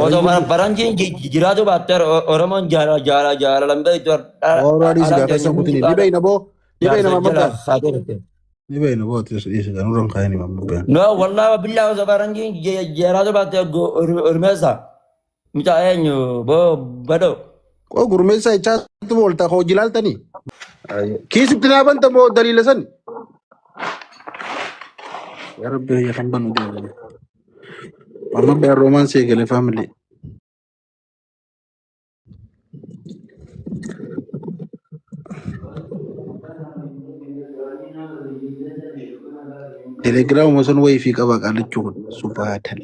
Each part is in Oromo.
Osoo Faranjiin faranjiin jiraatu baatte Oromoon jaala jaala jaalalan beektu Ooraa dhiisi dhalaan gaafa teenya san kutini. Ni muuziqaadha. beeyna boo. Ni beeyna Jaarsa mamma jala baan. haatee dhufte. Ni beeyna boo ati dhiisi kan nurra hin kaayini mamma baan. No wallahi billahi osoo faranjiin jiraatu baatte gurmeessa. Mucaa eenyu boo badoo. Qoo gurmeessaa jechaatu oolta hojii laaltanii. Kiisitti naa banta moo daliila sani? Yaa Rabbi ya kan banu deemu. Mamma baan roomaansii eegale faamilii. Telegiraamuma sun wayii fi qaba qaalichuu kun subaatal.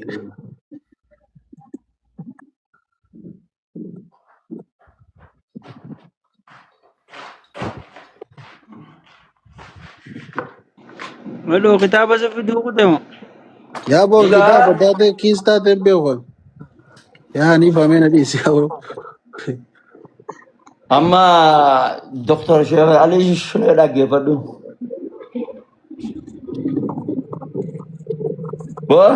Maloo kitaaba isa fiduu kutemo. Yaa boo Egaa kitaaba taate kiis taate hin beeku. Yaa ni famee na dhiisi yaa boo. Amma Dr. Sheekh Ali Shunee dhaggeeffadhu. Boo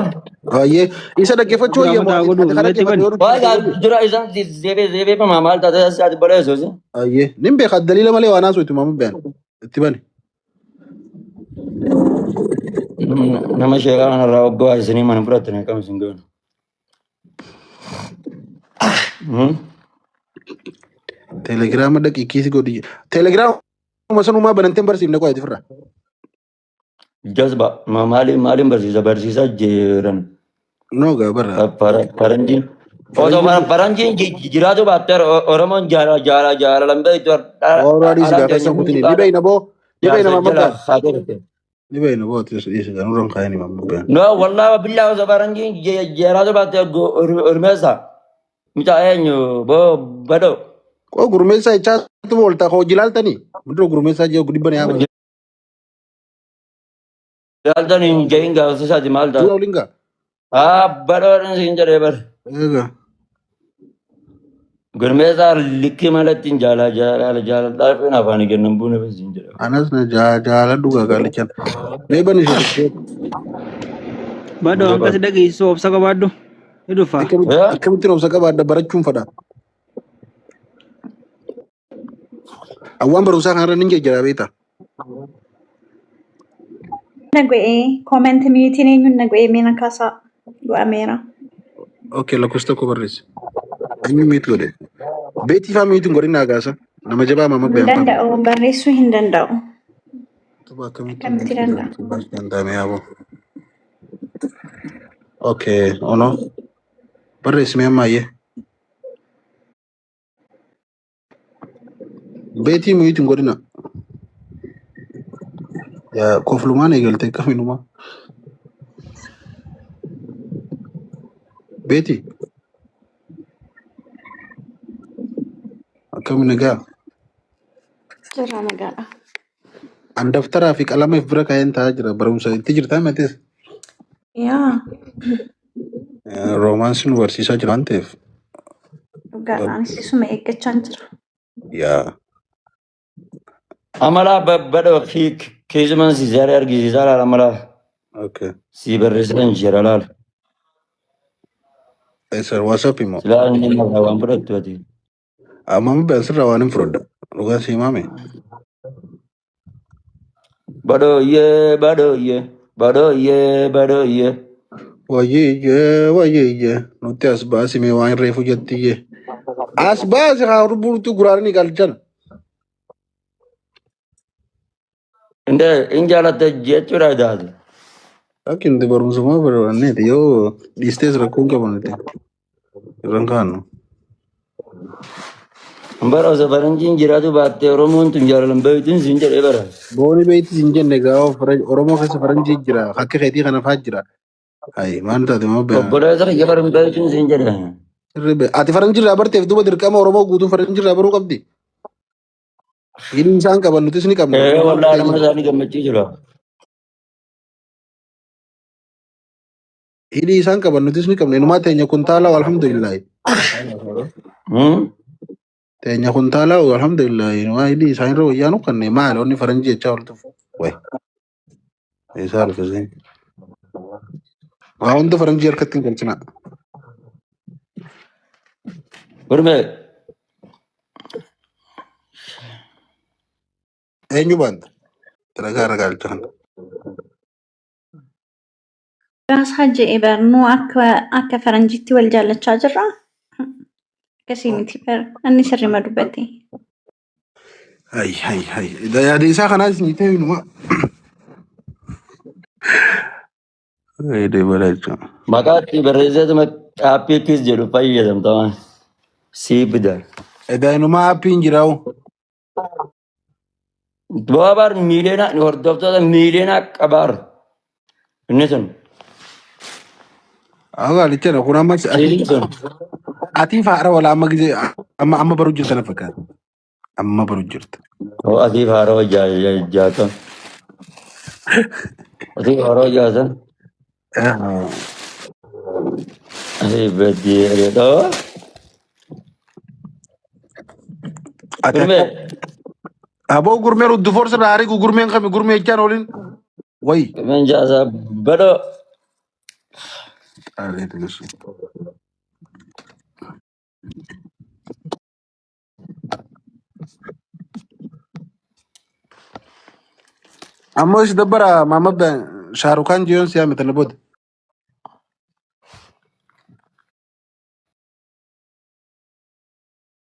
Baay'ee isa dhaggeeffachuu Abdii wayya moo Ahmad haa ati godhu ati kana meetti dhaggeeffatte bani. yoo waa nutti egaa godhu. dura isaan zeebee zeebee maal taate ati barreessuusi. Baay'ee nin beeka daliila malee waan haasoo itti maamul beekan itti bane. Nama sheekaa kanarraa waggaa isinii mana fudhattanii akkam isin goonu. Telegiraama dhaqii kiisi godhi. Telegiraama sanumaa bananteen barsiifne qo'eeti firra. Jazba maaliin maaliin barsiisa barsiisaa jiran No gaa barra. faranjiin. Osoo Faranjiin faranjiin jiraatu baatte Oromoon jaala jaala jaalalan beektu ooraa dhiisi dhalaan gaafa teenya san kutini. Ni muuziqaadha. beeyna boo. Ni beeyna Jaarsa mamma jala baan. haatee dhufte. Ni beeyna boo ati dhiisi kan nurra hin kaayini mamma baan. No wallahi billahi osoo faranjiin jiraatu baatte gurmeessa. Mucaa eenyu boo badoo. Qoo gurmeessaa jechaatu oolta hojii laaltanii. Muduroo gurmeessaa jiru dhibba ni haama. Jaaltan hin jahin gaafsisaati maal Dura taate? waliin gaa. Haa badhoodhaan siin jedhee bar. Egaa. Gurmeessaa likkii malatti hin jaalaa jaalala jaaladhaa fi afaan kennan buune bas siin jedhe. Anas na jaaladhu gaa gaalichan. Mee bani ishee. Badoo akkas dhageessu obsa qabaadhu. Ni dhufa. Akkamittiin obsa qabaadha barachuun fadha. Awwaan barumsaa kanarra nin jejjera beektaa. Na godhee comment miyuutiin eenyuun na godhee mee na kaasaa godhameera. Okay lakkoofsa tokko barreessi. Eenyu miit godhe? Beetii faa miitiin godhin naa gaasa. Nama jabaa mama Hin beekan faana. danda'u barreessuu hin danda'u. Tuba akkamitti Akkamitti danda'a? danda'ame yaaboo. Okay ono barreessi mee ammayyee. Beetii miitiin godhina. Yaa koflumaan eegalte akkamiinuma. Beetii akkami nagaa. Jirra nagaadha. An daftaraa fi qalama if bira kaa'een taa'aa jira. Barumsa itti jirtaa matis. Yaa Roomaansi nu barsiisaa jira waan ta'eef. dhugaadha. Anis isuma eeggachaan jira. Yaa Amala badhoo keessumaan si zaaree argisiisaa laala amala okay. si barreessan jira laala. Eessa WhatsApp immoo. Silaa inni irraa waan fudhattu ati. Amma amma asirraa waan hin fudhadha. Dhugaa si himaame. Badhooyyee badhooyyee badhooyyee badhooyyee. Wayyeeyyee wayyeeyyee nutti as baasi mee waan reefu jettiyyee. As baasi haa burtu guraarni galchan. Indee hin jaalatte jechuudha idaati. Akki nuti barumsumaa barbaanneeti yoo dhiistees rakkoon qabu nuti irra hin kaannu. Bara osoo faranjiin jiraatu baatte Oromoon tun jaalalan beektuun siin jedhee bara. Booni beektis hin jenne gaafa Oromoo keessa faranjii jira akka keetii kana fa'aa jira. Hayi maal taate moo beekaa? Obboleessa kiyya bara hin beektuun siin jedhe. Ati faranjii irraa barteef duuba dirqama Oromoo guutuu faranjii irraa baruu qabdi. Hidhii isaan qaban nutis ni qabna. Ee wallaahi nama isaanii gammachiisudha. Hidhii isaan qaban nutis ni qabna. Inumaa teenya kuntaala alhamdulillahi. Teenya kuntaala alhamdulillahi. Inumaa hidhii isaan irra wayyaa nu kanne maal onni faranjii jechaa oltuuf. Way isaa rifesee. Waa hunda faranjii harkatti hin galchina. Gurmee. Eenyu baanta? Dalagaa irra gaalcha kana. Raasaa je'e barnuu akka faranjiitti wal jaallachaa jirra. Akkasii miti bar inni sirrima dubbate. Hay hay hay. Yaada isaa kanaas ni ta'e inuma. Fayyadee balaacha. Maqaa itti barreesseetuma aappii kiis jedhu fayyadamta waan. Sii bida. Edaa inuma aappiin jiraa'u. Bu'aa miiliyoona hordoftoota miiliyoona qabaar. Inni sun. Gaalicha kun amma Siiliin sun. atiif haara wala amma gisee amma baru jirta na fakkaata. Amma baru jirta. Oo atiif haaroo jaatan. Atiif haaroo jaatan. Atiif beddii hiriidhoo. Ati Gurmee. aboo gurmeen uddu forsa irraa ariigu gurmeen kami gurmee jechaan oolin. Wayi. Gurmeen jaasaa badhoo. Ammoo is dabbara maama Shaarukaan jiyoon siyaa miti na booda.